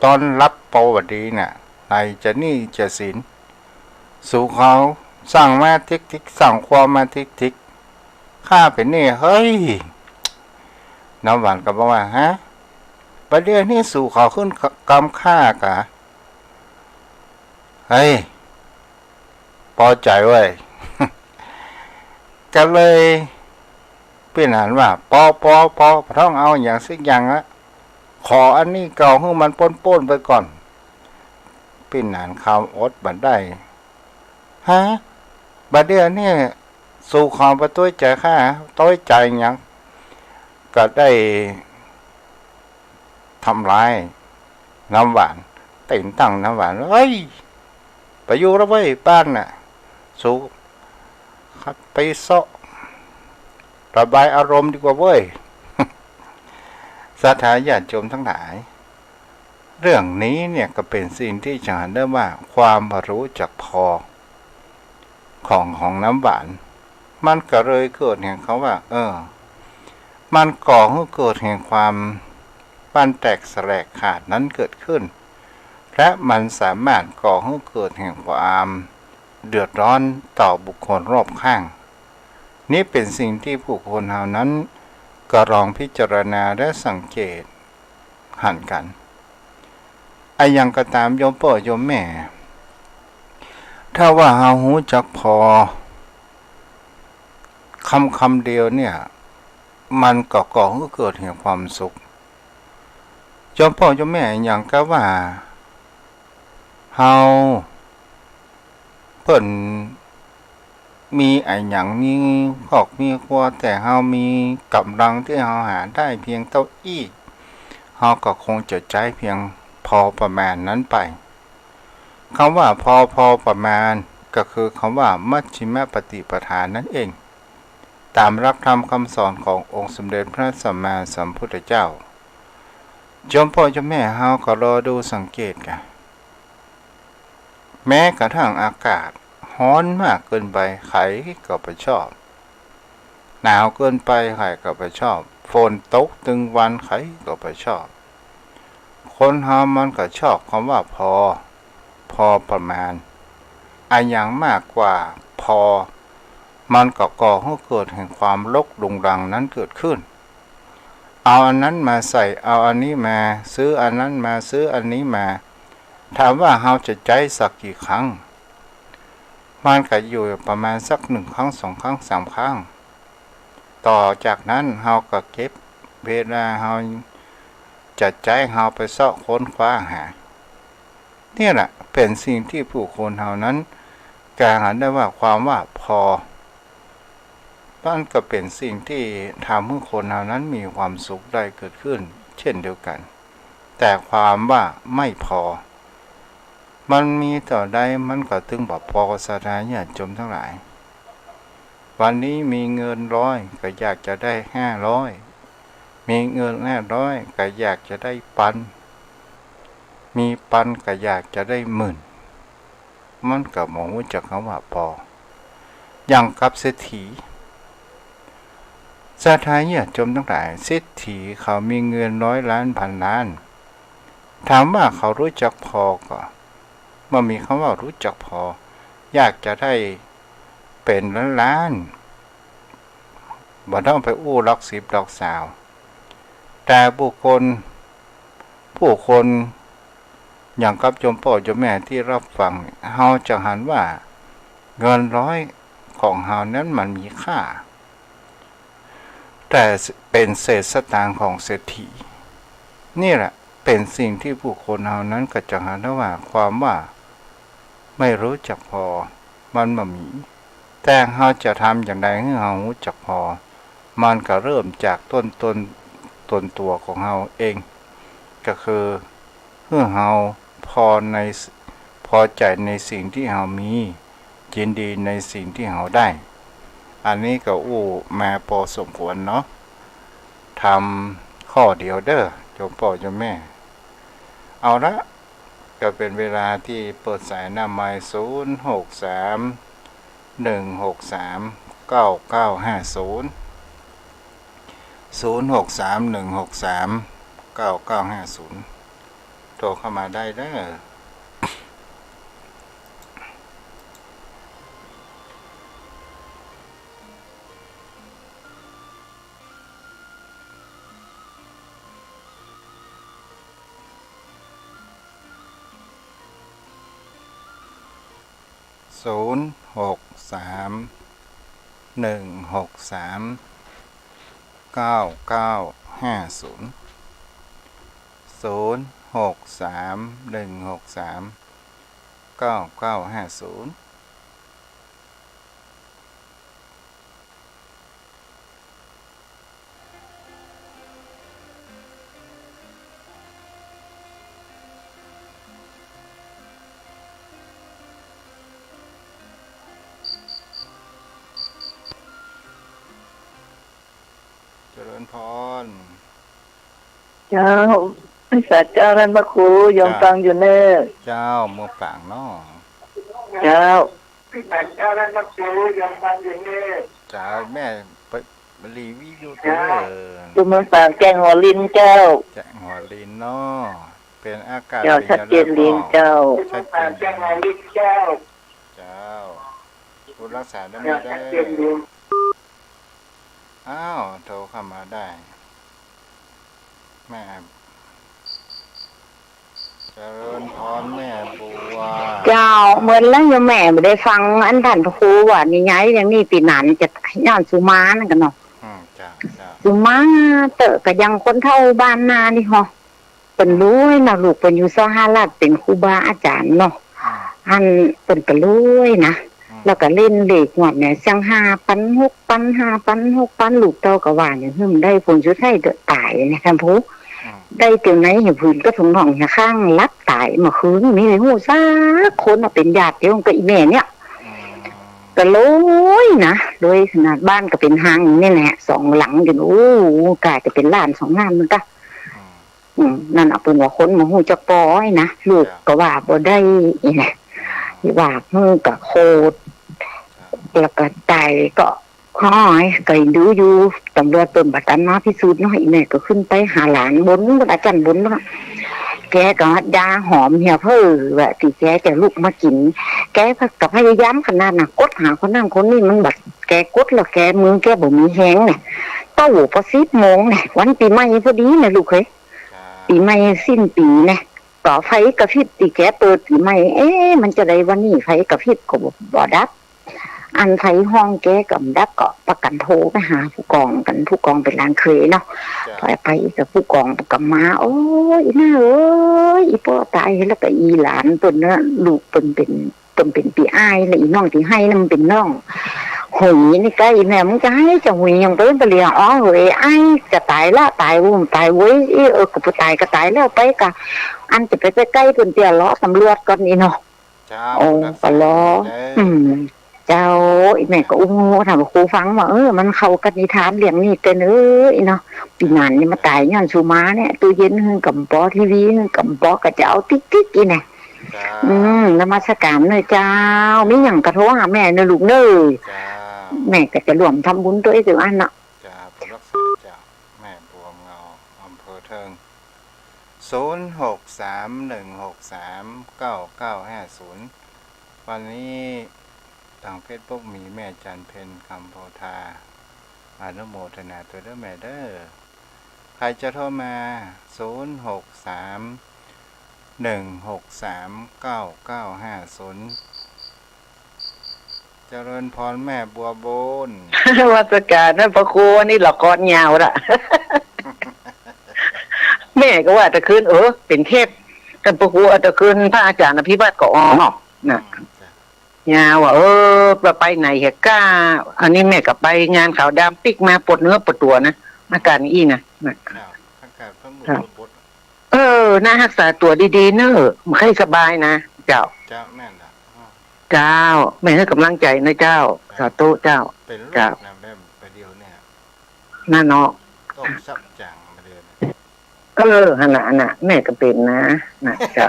ต๋อนฮับปอบ่ดีน่ะ ไหนจะหนี้จะสิน สูเขาสั่งมาติ๊กๆ สั่งครัวมาติ๊กๆ ข้าเป๋นหนี้ เฮ้ย น้ำหวานก็บอกว่า ฮะ บ่าเดี่ยวนี้สูเขาขึ้นกำข้าก่ะ เฮ้ย ปอใจ๋เว้ย ก็เลยปี้หนานว่า ปอ ปอ ปอ บ่ต้องเอาอะหยังสักอย่างละ ขออันนี้เก่าหื้อมันป๊นๆ ไปก่อน ปี้หนานคำอดบ่ได้ ฮะ บ่าเดี่ยวนี้ สูขอบ่ตวยใจ๋ข้า ตวยใจ๋หยัง ก็ได้ทำลายน้ำหวาน เต้นตั้งน้ำหวาน เฮ้ย ไปอยู่แล้วเว้ย บ้านน่ะ สูไปเซาะระบายอารมณ์ดีกว่าเว้ย ศรัทธาญาติโยมทั้งหลาย เรื่องนี้เนี่ยก็เป๋นสิ่งตี้จะหันได้ว่าความบ่ฮู้จักผ่อของ ของน้ำหวาน มันก็เลยเกิดแห่งกำว่า เออ มันก่อหื้อเกิดแห่งความปั้นแตกแสลกขาดนั้นเกิดขึ้น และมันสามารถก่อหื้อเกิดแห่งความเดือดร้อนต่อบุคคลรอบข้าง นี้เป๋นสิ่งตี้ผู้คนเฮานั้นก็ลองพิจารณาและสังเกตหันกั๋น อะหยังก็ต๋ามโยมป้อโยมแม่ ถ้าว่าเฮาฮู้จักผ่อกำกำเดียวเนี่ย มันก็ก่อหื้อเกิดแห่งความสุข โยมป้อโยมแม่ อย่างกับว่าเฮา เปิ้นมีอะหยัง มีครอบมีครัว แต่เฮามีก๋ำลังตี้เฮาหาได้เพียงเต้าอี้ เฮาก็คงจะใจ๊เพียงพอประมาณนั้นไป กำว่าพอ พอประมาณ ก็คือกำว่ามัชฌิมปฏิปทานั่นเอง ต๋ามหลักธรรมกำสอนขององค์สมเด็จพระสัมมาสัมพุทธเจ้า โยมป้อโยมแม่เฮาก็ลองดูสังเกตกั๋น แม้กระทั่งอากาศฮ้อนมากเกินไป ใผก็บ่ชอบ หนาวเกินไป ใผก็บ่ชอบ ฝนตกตึงวัน ใผก็บ่ชอบ คนเฮามันก็ชอบกำว่าพอ พอประมาณ อะหยังมากกว่าพอ มันก็ก่อหื้อเกิดแห่งความรกรุงรังนั้นเกิดขึ้น เอาอันนั้นมาใส่ เอาอันนี้มา ซื้ออันนั้นมา ซื้ออันนี้มา ถามว่าเฮาจะใจ๊สักกี่ครั้ง มันก็อยู่ประมาณสักหนึ่งครั้ง สองครั้ง สามครั้ง ต่อจากนั้นเฮาก็เก็บเวลาเฮาจะใจ๊ เฮาไปเซาะค้นคว้าหา เนี่ยแหละเป๋นสิ่งตี้ผู้คนเฮานั้นก็หันได้ว่าความว่าพอ มันก็เป๋นสิ่งตี้ทำหื้อคนเฮานั้นมีความสุขได้เกิดขึ้นเช่นเดียวกั๋น แต่ความว่าไม่พอ มันมีเต้าใดมันก็ตึงบ่ปอ ศรัทธาญาติโยมทั้งหลาย วันนี้มีเงินร้อยก็อยากจะได้ห้าร้อย มีเงินห้าร้อยก็อยากจะได้ปัน มีปันก็อยากจะได้หมื่น มันก็บ่ฮู้จักกำว่าปอ อย่างกับเศรษฐี ศรัทธาญาติโยมทั้งหลาย เศรษฐีเขามีเงินร้อยล้านพันล้าน ถามว่าเขาฮู้จักผ่อก่อ บ่มีกำว่าฮู้จักผ่อ อยากจะได้เป๋นล้านๆ บ่ต้องไปอู้หลักสิบหลักซาว แต่บุคคล ผู้คน อย่างกับโยมป้อโยมแม่ตี้ฮับฟังเนี่ย เฮาจะหันว่าเงินร้อยของเฮานั้นมันมีค่า แต่เป๋นเศษสตางค์ของเศรษฐี นี่แหละเป๋นสิ่งตี้ผู้คนเฮานั้นก็จะหันได้ว่าความว่าไม่ฮู้จักพอ มันบ่มี แต่เฮาจะทำอย่างใดหื้อเฮาฮู้จักพอ มันก็เริ่มจากต้นตน ต้นตั๋วของเฮาเอง ก็คือหื้อเฮาพอใน พอใจ๋ในสิ่งตี้เฮามี ยินดีในสิ่งตี้เฮาได้ อันนี้ก็อู้มาปอสมควรเนาะ ทำข้อเดียวเด้อ โยมป้อโยมแม่ เอาละ ก็เป๋นเวลาตี้เปิดสายหน้าไมค์ ศูนย์หกสาม หนึ่งหกสาม เก้าเก้าห้าศูนย์ ศูนย์หกสาม หนึ่งหกสาม เก้าเก้าห้าศูนย์ โทรเข้ามาได้เด้อ ศูนย์หกสาม หนึ่งหกสาม เก้าเก้าห้าศูนย์ ศูนย์หกสาม หนึ่งหกสาม เก้าเก้าห้าศูนย์ ริญพร เจ้า พระสาเจ้าท่านพระครู โยม เจ้า ฟังอยู่เน่อ เจ้า เมืองฝางเนาะ เจ้า พระสาเจ้าท่านพระครู โยมฟังอยู่เน่อ เจ้า แม่ไปรีวิวอยู่เน่อ เจ้า อยู่เมืองฝาง แจ้งหัวลินเจ้า แจ้งหัวลินเนาะ เป๋นอากาศ เจ้า เป๋น ชัดเจน อย่างไร ลิน พ่อ เจ้า ชัดเจน แจ้งหัวลินเจ้า เจ้า บุญรักษาได้ไหม เจ้า ได้ ชัดเจน ลิน อ้าว โทรเข้ามาได้ แม่ เจริญพรแม่บัว เจ้า เมินแล้วโยมแม่บ่ได้ฟังอันต้านพระครูว่านิยายเรื่องนี้ ตี้หนานจะย้อนสุมานั่นกั๋นเนาะ อืม เจ้า เจ้า สุมาเต๊อะ ก็ยังคนเฒ่าบ้านนานี่ฮอ เปิ้นรวยนะลูก เปิ้นอยู่สหรัฐ เป๋นครูบาอาจ๋ารย์เนาะ อืม อันเปิ้นก็รวยนะ อืม แล้วก็เล่นเลขงวดเนี่ย เสี้ยงห้าปัน หกปัน ห้าปัน หกปัน ลูกเต้าก็ว่าอย่างหื้อมันได้ ผลสุดท้ายก็ต๋ายนะท่านผู้ อืม ได้เตียวไหนเหียผืนก็ถุงน่องเหียข้าง หลับต๋ายเมื่อคืน มีใผฮู้สักคนน่ะ เป๋นญาติเดียวกับอี่แม่เนี่ย อืม ก็รวยนะ รวยขนาด บ้านก็เป๋นฮางอย่างนี้แหละ สองหลังอยู่ โอ้ ก๋าจะเป๋นล้านสองล้านมันก็ อืม อืม นั่นน่ะ เปิ้นว่าคนบ่ฮู้จักปอยนะ ลูกก็ว่าบ่ได้อีกนะ ว่าหื้อก็โขด แล้วก็ต๋ายก็ โอ้ย ก็ดูอยู่ ตำรวจเปิ้นบ่ตันมาพิสูจน์เนาะ อี่แม่ก็ขึ้นไปหาหลานบน อาจ๋ารย์บนเนาะ แกก็ยาหอมเหียเพ้อว่าตี้แกจะลุกมากิ๋น แกก็พยายามขนาดน่ะ กดหาคนนั้นคนนี้ มันบ่ แกกดแล้วแก มือแกบ่มีแฮงเนี่ย เต้า พอสิบโมงเนี่ย วันปี๋ใหม่พอดีเนี่ยลูกเอ้ย ปี๋ใหม่สิ้นปี๋เนี่ย ก็ไฟกระพริบตี้แกเปิดปี๋ใหม่ เอ๊ะ มันจะใดวะนี่ ไฟกระพริบก็บ่ บ่ดับ อันไฟห้องแกก็บ่ดับ ก็ปากั๋นโทรไปหาผู้กองกั๋น ผู้กองเป๋นหลานเขยเนาะ เจ้า ไป ไปกับผู้กองก็มา โอ้ย อี่น้าเอ้ย อี่ป้อต๋าย แล้วก็อี่หลานเปิ้นน่ะ ลูกเปิ้นเป๋น เปิ้นเป๋นปี้อ้าย แล้วอี่น้องตี้ไห้นั่นมันเป๋นน้อง หุยนี่ก้า อี่แม่ มึงจะไห้จะหุยหยังไปบ่เหลียว อ๋อ เฮ้ย อ้ายจะต๋ายละ ต๋าย อุ้ม ต๋ายเว้ย เอ้ย เออ ก็บ่ต๋ายก็ต๋ายแล้วไป ก็อันจะไปใก้ๆ เปิ้นเตี้ย รอตำรวจก่อนนี่เนาะ เจ้า โอ้ ก็รอ อืม เจ้า อี่แม่ก็อู้ ถามครูฟังว่า เออ มันเข้ากับนิทานเรื่องนี้เต้อ เออ อี่เนาะ ปี๋หนานนี่มาต๋ายย้อนสุมาเนี่ย ตู้เย็นหื้อก็บ่ปอ ทีวีหื้อก็บ่ปอ ก็จะเอาติ๊กๆ อี่แน่ เจ้า อืม นมัสก๋านเน่อเจ้า มีหยังก็โทรหาแม่เน่อลูกเน่อ เจ้า แม่ก็จะร่วมทำบุญตวยเจ้าอั้นเนาะ เจ้า บุญรักษาเจ้า แม่บัวเงา อำเภอเทิง ศูนย์หกสามหนึ่งหกสามเก้าเก้าห้าศูนย์ วันนี้ตางเฟซบุ๊กมีแม่จันเพ็ญ คำโพธา อนุโมทนาตวยเน่อแม่เน่อ ใผจะโทรมา ศูนย์หกสามหนึ่งหกสามเก้าเก้าห้าศูนย์ เจริญพรแม่บัวบาน นมัสก๋านท่านพระครู นี่ละครยาวละ แม่ก็ว่าตะคืน เออ เป๋นเทปท่านพระครู ตะคืนพระอาจ๋ารย์อภิวัฒน์ก็ออกเนาะ น่ะ อืม จ้ะ ยาวอะ เออ ไป ไปไหนเหรอก้า อันนี้แม่ก็ไปงานขาวดำปิ๊กมา ปวดเนื้อปวดตั๋วนะ อาการอี้นะ น่ะ ครับ อากาศเพิ่งหมด ครับ บท เออ น่าฮักษาตั๋วดีๆ เน่อ มันค่อยสบายนะ เจ้า เจ้า แม่นละ อ้อ เจ้า แม่หื้อก๋ำลังใจ๋นะเจ้า ครับ สาธุเจ้า เป๋นโรค เจ้า นะแม่ ไปเดียวเนี่ย นั่นเนาะ ต้องซับจ๋างมาเลยนะ เออ หั้นน่ะ หั้นน่ะ แม่ก็เป๋นนะ น่ะ เจ้า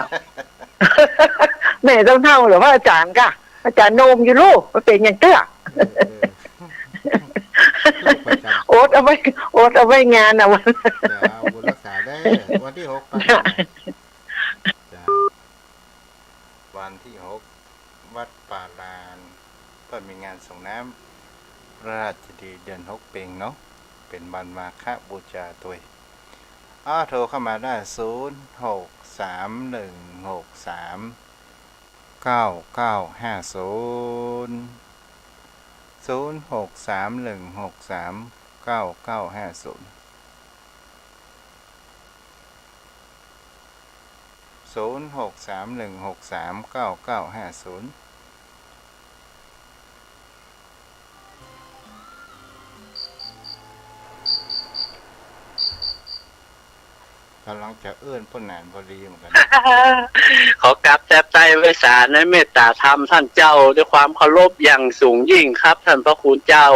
แม่เต้าๆ หรือว่าอาจ๋ารย์ก้า อาจ๋ารย์โนมอยู่ลูก มันเป๋นอย่างเตื้อ เออ เออ โรคประจ๋ำ อดเอาไว้ อดเอาไว้งานน่ะ วัน เจ้า บุญรักษาเน่อ วันตี้หก ไป เจ้า วันตี้หก วัดป่าลาน เปิ้นมีงานสรงน้ำพระราชเจดีย์เดือนหกเป๋งเนาะ เป๋นวันมาฆบูชาตวย อ้อ โทรเข้ามาได้ ศูนย์หกสามหนึ่งหกสามเก้าเก้าห้าศูนย์ ศูนย์หกสามหนึ่งหกสามเก้าเก้าห้าศูนย์ ศูนย์หกสามหนึ่งหกสามเก้าเก้าห้าศูนย์ ก๋ำลังจะเอิ้นป้นหนานพอดีเหมือนกั๋น ขอกราบแทบไต้ไหว้สาในเมตต๋าธรรมต้านเจ้า ด้วยความเคารพอย่างสูงยิ่งครับ ต้านพระคุณเจ้า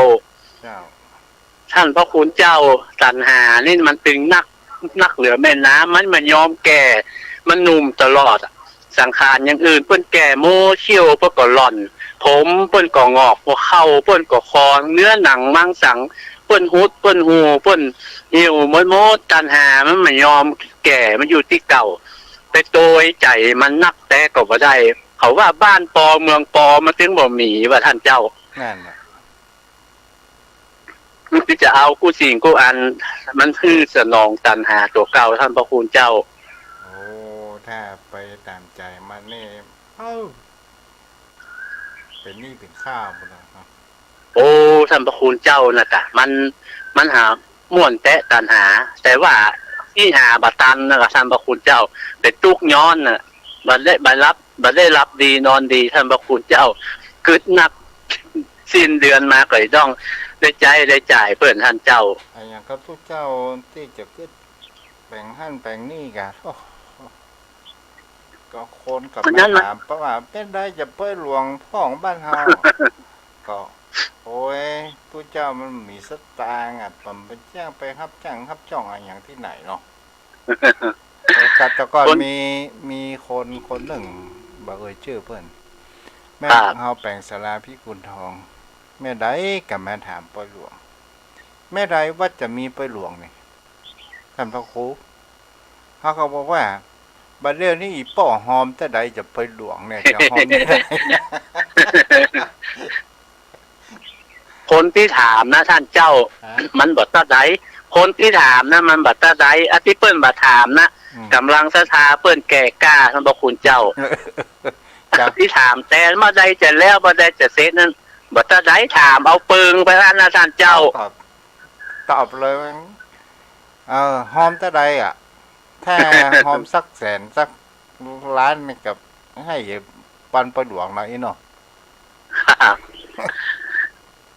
เจ้า ต้านพระคุณเจ้า ตัณหานี่มันตึงนัก นักเหลือแม่น้ำ มันบ่ยอมแก่ มันหนุ่มตลอดอะ สังขารอย่างอื่นเปิ้นแก่หมด เขี้ยวเปิ้นก็หล่อน ผมเปิ้นก็หงอก หัวเข่าเปิ้นก็คอน เนื้อหนังมังสังเปิ้นหด เปิ้นเหี่ยว เปิ้นเหี่ยวหมดหมด ตัณหามันบ่ยอมแก่ มันอยู่ตี้เก่า ไปโตยใจ๋มันนักแต๊ก็บ่ได้ เขาว่าบ้านปอเมืองปอมันตึงบ่มี ว่าต้านเจ้า นั่นน่ะ มันก็จะเอากู้สิ่งกู้อัน มันหื้อสนองตัณหาตั๋วเก่า ต้านพระคุณเจ้า โอ้ ถ้าไปต๋ามใจ๋มันนี่ เอ้า เป๋นหนี้เป๋นข้าวหมดแล้วเนาะ โอ้ ต้านพระคุณเจ้านะกะ มัน มันหาม่วนแต๊ตัณหา แต่ว่าตี้หาบ่ตันนะกะ ต้านพระคุณเจ้า เป๋นตุ๊กย้อนน่ะ บ่ได้ บ่หลับ บ่ได้หลับดีนอนดี ต้านพระคุณเจ้า กึ๊ดนัก สิ้นเดือนมาก็ต้องได้ใจ๊ได้จ่ายเปิ้น ต้านเจ้า อะหยังกับตุ๊เจ้าตี้จะกึ๊ดแป๋งหั้นแป๋งนี่กะ โอ้ ก็คนก็มาถาม เพราะว่าเป๋นใดจะไปหลวงพ่องบ้านเฮา ก็ โอ้ย ตุ๊เจ้ามันมีสตางค์อะ มันไปจ้างไปฮับจ้างฮับจ้องอะหยังตี้ไหนเนาะ เออ แต่ก่อน คน มี มีคนคนนึ่ง บ่เอ่ยจื้อเปิ้น แม่ ครับ เฮาแป๋งศาลาพิกุลทอง แม่ใดก็มาถามปอยหลวง แม่ใดว่าจะมีปอยหลวงนี่ ต้านพระครู เขาก็บอกว่า บัดเดี๋ยวนี้อีป้อหอมแต่ใดจะปอยหลวงเนี่ย จะหอมแต่ใด คนตี้ถามนะต้านเจ้า ฮะ มันบ่ตัดใด คนตี้ถามนะมันบ่ตัดใด อันตี้เปิ้นบ่ถามนะ อืม ก๋ำลังศรัทธาเปิ้นแก่กล้า ต้านพระคุณเจ้า ครับ ตี้ถามแตนบ่ใดจะแล้ว บ่ใดจะเสร็จนั้น บ่ตัดใด ถามเอาเปิงไปอั้นนะต้านเจ้า ตอบ ตอบเลยว่า เออ หอมแต่ใดอะ ถ้าหอมสักแสนสักล้านนี่ก็หื้อปันปอยหลวงหน่อยเนาะ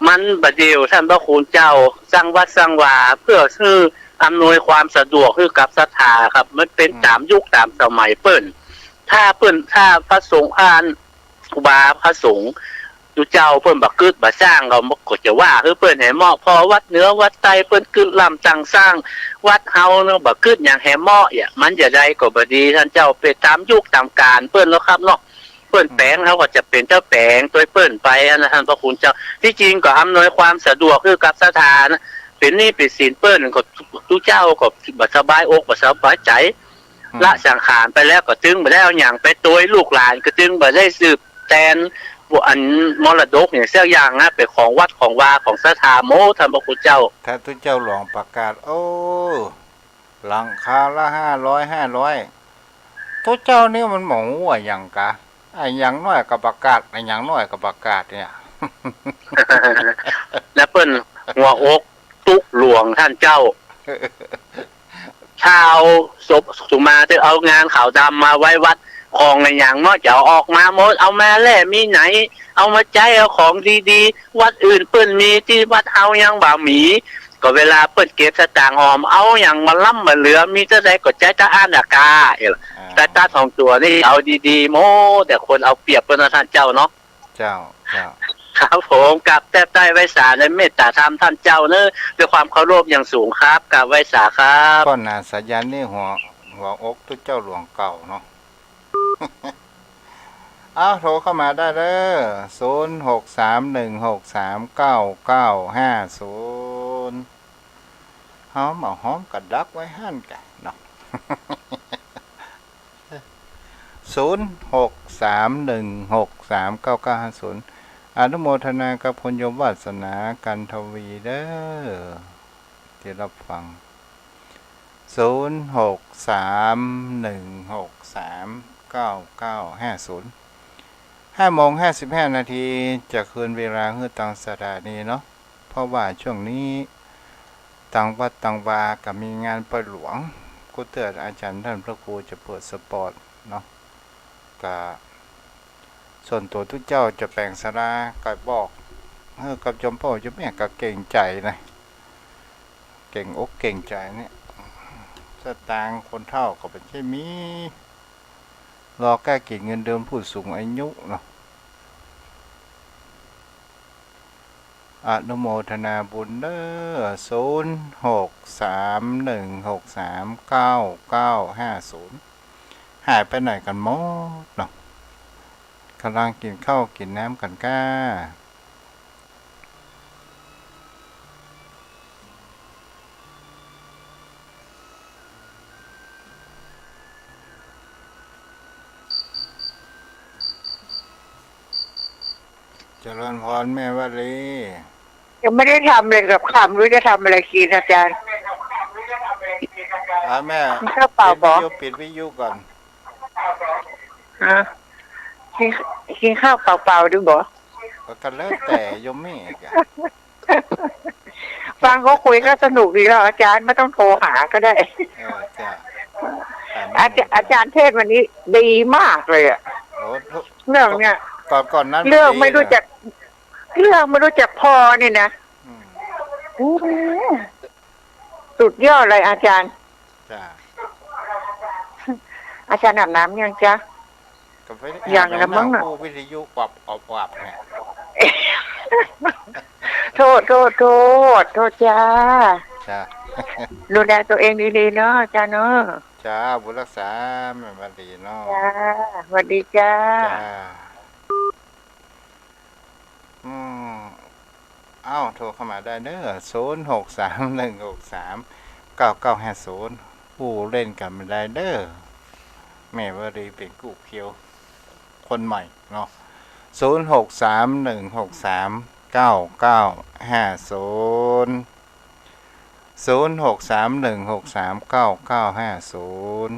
มันบ่เดี่ยวต้านพระคุณเจ้า สร้างวัดสร้างวาเพื่อหื้ออำนวยความสะดวกหื้อกับศรัทธาครับ มันเป๋น อืม ต๋ามยุคต๋ามสมัยเปิ้น ถ้าเปิ้น ถ้าพระสงฆ์ อัน ครูบาพระสงฆ์ ตุ๊เจ้าเปิ้นบ่กึ๊ดบ่สร้างก็ ก็จะว่าหื้อเปิ้นแหมเหมาะ ผ่อวัดเหนือวัดใต้เปิ้นกึ๊ดล้ำตั้งสร้าง วัดเฮาเนาะบ่กึ๊ดหยังแหมเหมาะ อะ มันจะใดก็บ่ดี ต้านเจ้า เป๋นต๋ามยุคต๋ามก๋าลเปิ้นแล้วครับเนาะ เปิ้นแป๋ง อืม เฮาก็จะเป๋นเจ้าแป๋งตวยเปิ้นไปอั้นนะ ต้านพระคุณเจ้า ตี้จริงก็อำนวยความสะดวกหื้อกับศรัทธานะ เป๋นหนี้เป๋นสินเปิ้นก็ ตุ๊เจ้าก็บ่สบายอกบ่สบายใจ๋ อืม ละสังขารไปแล้วก็ตึงบ่ได้เอาหยังไปตวย ลูกหลานก็ตึงบ่ได้สืบแตน อันมรดกหยังสักอย่างนะ เป๋นของวัดของวาของศรัทธาหมด ต้านพระคุณเจ้า ถ้าตุ๊เจ้าหลวงประกาศ โอ้ หลังคาละห้าร้อย ห้าร้อย ตุ๊เจ้านี่มันบ่ฮู้อะหยังกา อะหยังน้อยก็ประกาศ อะหยังน้อยก็ประกาศเนี่ย แล้วเปิ้นหัวอกตุ๊หลวงต้านเจ้า ถ้าเอาศพสุมา จะเอางานขาวดำมาไว้วัด ของอะหยังเนาะ จะเอาออกมาหมด เอามาแล่มีไหน เอามาใจ๊ เอาของดีๆ วัดอื่นเปิ้นมี ตี้วัดเฮายังบ่มี ก็เวลาเปิ้นเก็บสตางค์หอม เอาหยังบ่ล้ำบ่เหลือ มีเต้าใดก็ใจ๊เต้าอั้นอะกา เอ้ย อ่า แต่ต๋าสองตั๋วนี่เอาดีๆ หมด แต่คนเอาเปรียบเปิ้นนะต้านเจ้าเนาะ เจ้า เจ้า ครับผม กราบแทบใต้ไหว้สาในเมตต๋าธรรมต้านเจ้าเนอะ ด้วยความเคารพอย่างสูงครับ กราบไหว้สาครับ ป้อหน้าสายันนี่หัว หัวอกตุ๊เจ้าหลวงเก่าเนาะ เอา โทรเข้ามาได้เด้อ ศูนย์หกสามหนึ่งหกสามเก้าเก้าห้าศูนย์ เฮามาฮ้อมกระดักไว้หั้นกะเนาะ ศูนย์หกสามหนึ่งหกสามเก้าเก้าห้าศูนย์ อนุโมทนากับคุณโยมวาสนา กันทวี เด้อ ตี้รับฟัง ศูนย์หกสามหนึ่งหกสามเก้าเก้าห้าศูนย์ ห้าโมงห้าสิบห้านาที จะคืนเวลาหื้อตางสถานีเนาะ เพราะว่าช่วงนี้ ตางวัดตางวาก็มีงานปอยหลวง กู้เตื้ออาจ๋ารย์ต้านพระครูจะเปิดสปอตเนาะ ก็ส่วนตั๋วตุ๊เจ้าจะแป๋งศาลา ก็บอก เออ กับโยมป้อโยมแม่ก็เกรงใจ๋นะ เกรงอกเกรงใจ๋เนี่ย สตางค์คนเฒ่าก็บ่ใจ้มี รอก้ากิ๋นเงินเดือนผู้สูงอายุเนาะ อนุโมทนาบุญเด้อ ศูนย์ หก สาม หนึ่ง หก สาม เก้า เก้า ห้า ศูนย์ หายไปไหนกันหมดเนาะ ก่ำลังกิ๋นข้าวกิ๋นน้ำกั๋นก้า เจริญพรแม่วลี ยังไม่ได้ทำเลยกับข้าว ไม่รู้จะทำอะไรกินอาจารย์ อ่า แม่ กินข้าวเปล่าบ่ ปิดวิทยุ ปิดวิทยุก่อน ฮะ กิน กินข้าวเปล่าๆ ดูบ่ ก็แล้วแต่โยมแม่กะ ฟังเขาคุยก็สนุกดีแล้วอาจารย์ ไม่ต้องโทรหาก็ได้ เออ จ้ะ อาจารย์ อาจารย์เทศน์วันนี้ดีมากเลยอะ โอ้ เรื่องเนี้ย ก่อน ก่อนนั้น เรื่องไม่รู้จัก เรื่องไม่รู้จักพอนี่นะ อืม อื้อหือ สุดยอดเลยอาจารย์ จ้ะ อาจารย์อาบน้ำยังจ๊ะ ก็ไม่ได้อาบ ยังละมั้ง นั่ง น่ะ อู้วิทยุปับอบวับเนี่ย โทษ โทษ โทษ โทษจ้า จ้ะ ดูแลตัวเองดีๆ เนาะอาจารย์เนาะ จ้า บุญรักษาแม่วลีเนาะ จ้า สวัสดีจ้า จ้า อืม เอ้า โทรเข้ามาได้เด้อ ศูนย์ หก สาม หนึ่ง หก สาม เก้า เก้า ห้า ศูนย์ อู้เล่นกั๋นมาได้เด้อ แม่วลีเป๋นกู้เคียวคนใหม่เนาะ ศูนย์ หก สาม หนึ่ง หก สาม เก้า เก้า ห้า ศูนย์ ศูนย์ หก สาม หนึ่ง หก สาม เก้า เก้า ห้า ศูนย์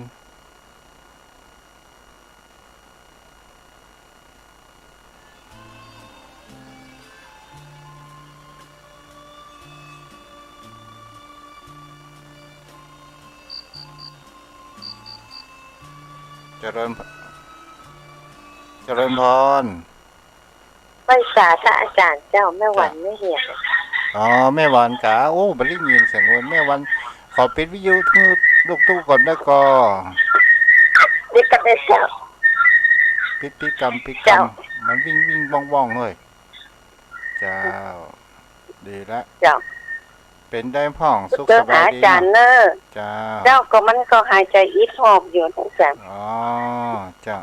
เจริญพ- เจริญพร ไหว้สาพระอาจารย์เจ้า แม่วัน จ้ะ ไม่เหียก อ๋อ แม่วันกา โอ้ บ่ได้ยินเสียงวัน แม่วัน ขอปิดวิทยุหื้อลูกตุ๊ก่อนได้ก่อ ปิดก่อนได้เจ้า ปิด ปิดกำ ปิดกำ เจ้า มันวิ่งวิ่งว่องว่องเฮ้ย เจ้า ดีละ เจ้า เป๋นใดพ่อง สุขสบายดีเนาะ เจ้า เจ้า ก็มันก็หายใจ๋อิดหอบอยู่นะเจ้า อ๋อ เจ้า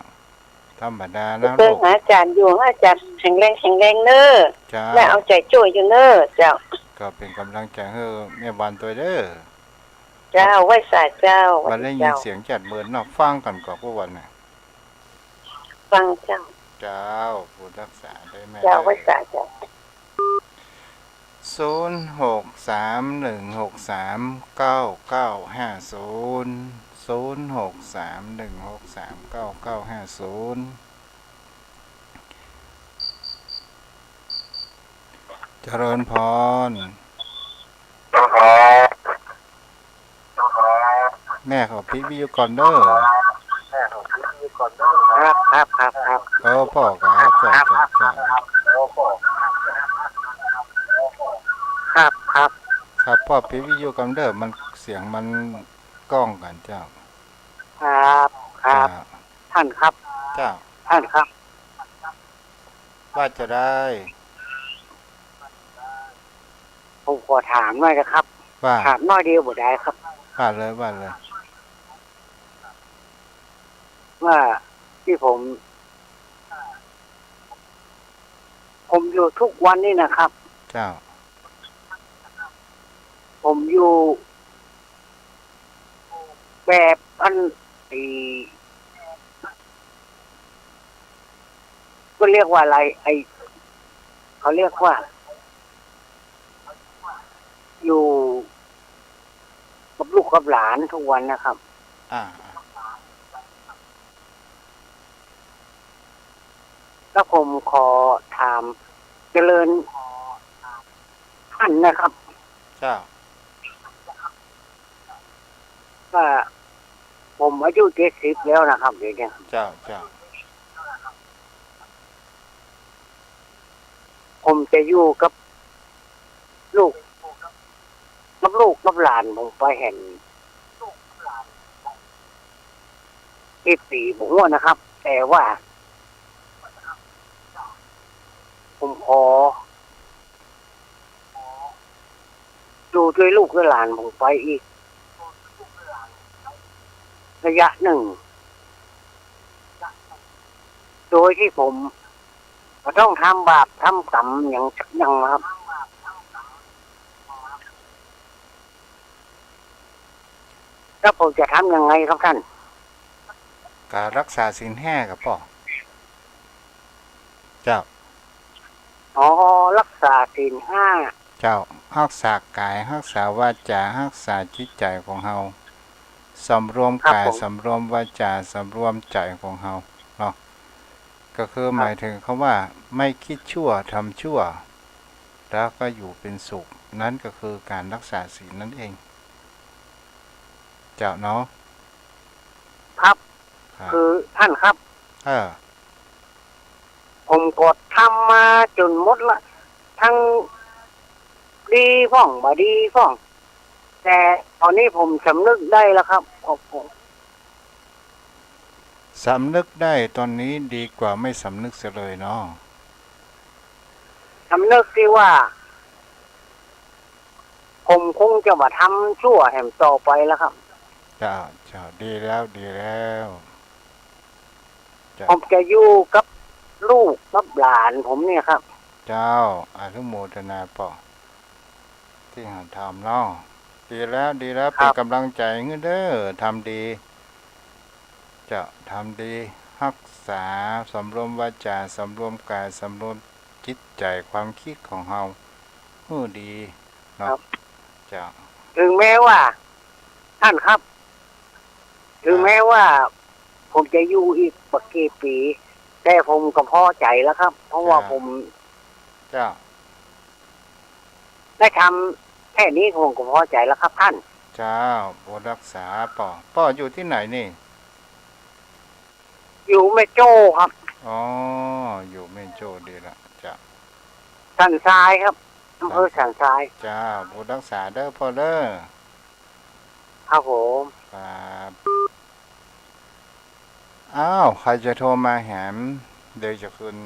ธรรมดานะลูก หาอาจารย์อยู่ หาอาจารย์แข็งแรง แข็งแรงเน้อ เจ้า แม่เอาใจ๋จ้วยอยู่เน้อ เจ้า ก็เป๋นก๋ำลังใจ๋หื้อแม่วันตวยเน้อ เจ้า ไหว้สาเจ้า บ่ได้ยินเสียงจัดเมินเนาะ ฟังกั๋นก่อกู้วันน่ะ ฟังเจ้า เจ้า บุญรักษาเน้อแม่ เจ้า ไหว้สาเจ้า ศูนย์ หก สาม หนึ่ง หก สาม เก้า เก้า ห้า ศูนย์ ศูนย์ หก สาม หนึ่ง หก สาม เก้า เก้า ห้า ศูนย์ เจริญพร แม่ขอปิดวิทยุก่อนเน้อ ครับ ครับ ครับ ครับ เออ ป้อครับ จ้ะ จ้ะ จ้ะ ครับ ครับ ครับ ป้อปิดวิทยุก่อนเน้อ มัน เสียงมันก้องกั๋นเจ้า ครับ ครับ จ้ะ ท่านครับ เจ้า ท่านครับ ว่าจะได้ ผมขอถามหน่อยนะครับ ว่า ถามหน้อยเดียวบ่ได้ครับ ว่าเลย ว่าเลย ว่าตี้ผม ผมอยู่ทุกวันนี้นะครับ เจ้า ผมอยู่แบบอัน ไอ้ ก็เรียกว่าอะไร ไอ้ เขาเรียกว่า อยู่กับลูกกับหลานทุกวันนะครับ อ่า แล้วผมขอถามเจริญท่านนะครับ เจ้า ว่าผมอายุเจ็ดสิบแล้วนะครับ เดี๋ยวนี้ เจ้า เจ้า ผมจะอยู่กับลูก กับลูกกับหลานผมไปหั้น กี่ปี๋บ่ฮู้นะครับ แต่ว่า ผมขอ อยู่ด้วยลูกด้วยหลานผมไปอีกระยะหนึ่ง โดยที่ผมบ่ต้องทำบาปทำกรรมหยังสักอย่างนะครับ แล้วผมจะทำยังไงครับท่าน ก็รักษาศีลห้าครับป้อ เจ้า อ๋อ รักษาศีลห้า เจ้า ฮักษากาย ฮักษาวาจา ฮักษาจิตใจ๋ของเฮา สำรวมกาย ครับผม สำรวมวาจา สำรวมใจ๋ของเฮาเนาะ ก็คือ ครับ หมายถึงคำว่าไม่คิดชั่ว ทำชั่ว แล้วก็อยู่เป็นสุข นั่นก็คือการรักษาศีลนั่นเอง เจ้าเนาะ ครับ ครับ คือท่านครับ เออ ผมก็ทำมาจ๋นหมดละ ทั้งดีพ่อง บ่ดีพ่อง แต่ต๋อนนี้ผมสำนึกได้แล้วครับ ขอบคุณ สำนึกได้ต๋อนนี้ดีกว่าไม่สำนึกเสียเลยเนาะ สำนึกตี้ว่า ผมคงจะบ่ทำชั่วแหมต่อไปแล้วครับ เจ้า เจ้า ดีแล้ว ดีแล้ว เจ้า ผมจะอยู่กับลูกกับหลานผมเนี่ยครับ เจ้า อนุโมทนาป้อ ตี้หาทำเนาะ ดีแล้ว ดีแล้ว ครับ เป๋นกำลังใจ๋หื้อเด้อ ทำดี เจ้า ทำดี ฮักษา สำรวมวาจา สำรวมกาย สำรวมจิตใจ๋ ความคิดของเฮา หื้อดีเนาะ ครับ เจ้า ถึงแม้ว่า ท่านครับ ถึงแม้ว่า ผมจะอยู่อีกบ่กี่ปี๋ แต่ผมก็พอใจ๋แล้วครับ เพราะว่า เจ้า ผม เจ้า ได้ทำแค่นี้ผมก็พอใจ๋แล้วครับท่าน เจ้า บุญฮักษาป้อ ป้ออยู่ตี้ไหนนี่ อยู่แม่โจ้ครับ อ๋อ อยู่แม่โจ้ ดีละ เจ้า สันทรายครับ อำเภอสันทราย เจ้า บุญฮักษาเด้อป้อเด้อ ครับผม ครับ อ้าว ใผจะโทรมาแหม เดี๋ยวจะคืน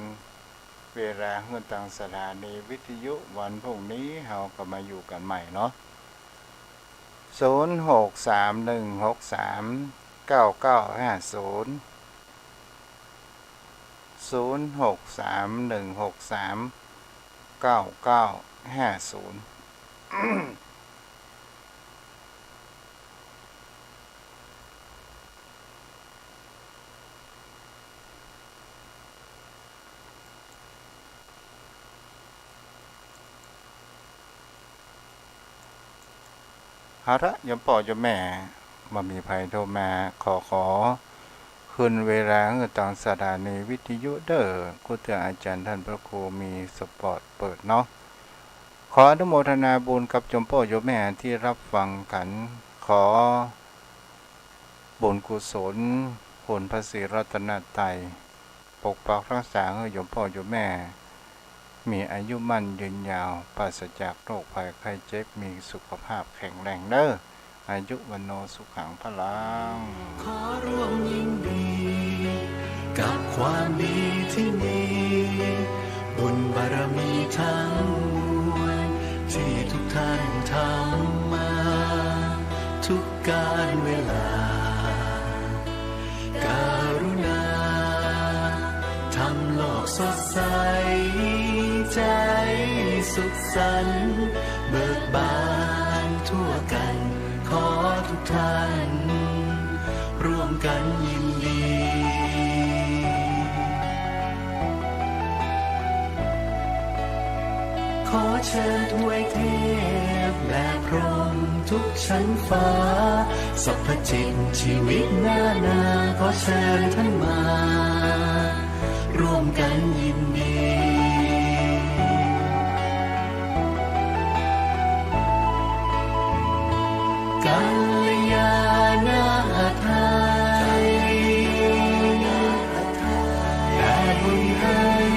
เวลาหื้อตางสถานีวิทยุ วันพรุ่งนี้เฮาก็มาอยู่กั๋นใหม่เนาะ ศูนย์ หก สาม หนึ่ง หก สาม เก้า เก้า ห้า ศูนย์ ศูนย์ หก สาม หนึ่ง หก สาม เก้า เก้า ห้า ศูนย์ เอาละ โยมป้อโยมแม่ บ่มีใผโทรมา ขอ ขอคืนเวลาหื้อตางสถานีวิทยุเด้อ ครูเตื้องอาจ๋ารย์ต้านพระครูมีสปอตเปิดเนาะ ขออนุโมทนาบุญกับโยมป้อโยมแม่ตี้ฮับฟังกั๋น ขอบุญกุศล คุณพระศรีรัตนตรัย ปกปักฮักษาหื้อโยมป้อโยมแม่ มีอายุมั่นยืนยาว ปราศจากโรคภัยไข้เจ็บ มีสุขภาพแข็งแรงเด้อ อายุวัณโณสุขังพลัง ขอร่วมยินดีกับความดีที่มี บุญบารมีทั้งมวลที่ทุกท่านทำมา ทุกกาลเวลา กรุณาทำโลกสดใส ใจสุขสันต์เบิกบานทั่วกัน ขอทุกท่านร่วมกันยินดี ขอเชิญทวยเทพและพรหมทุกชั้นฟ้า สรรพจิตชีวิตนานา ขอเชิญท่านมา ร่วมกันยินดี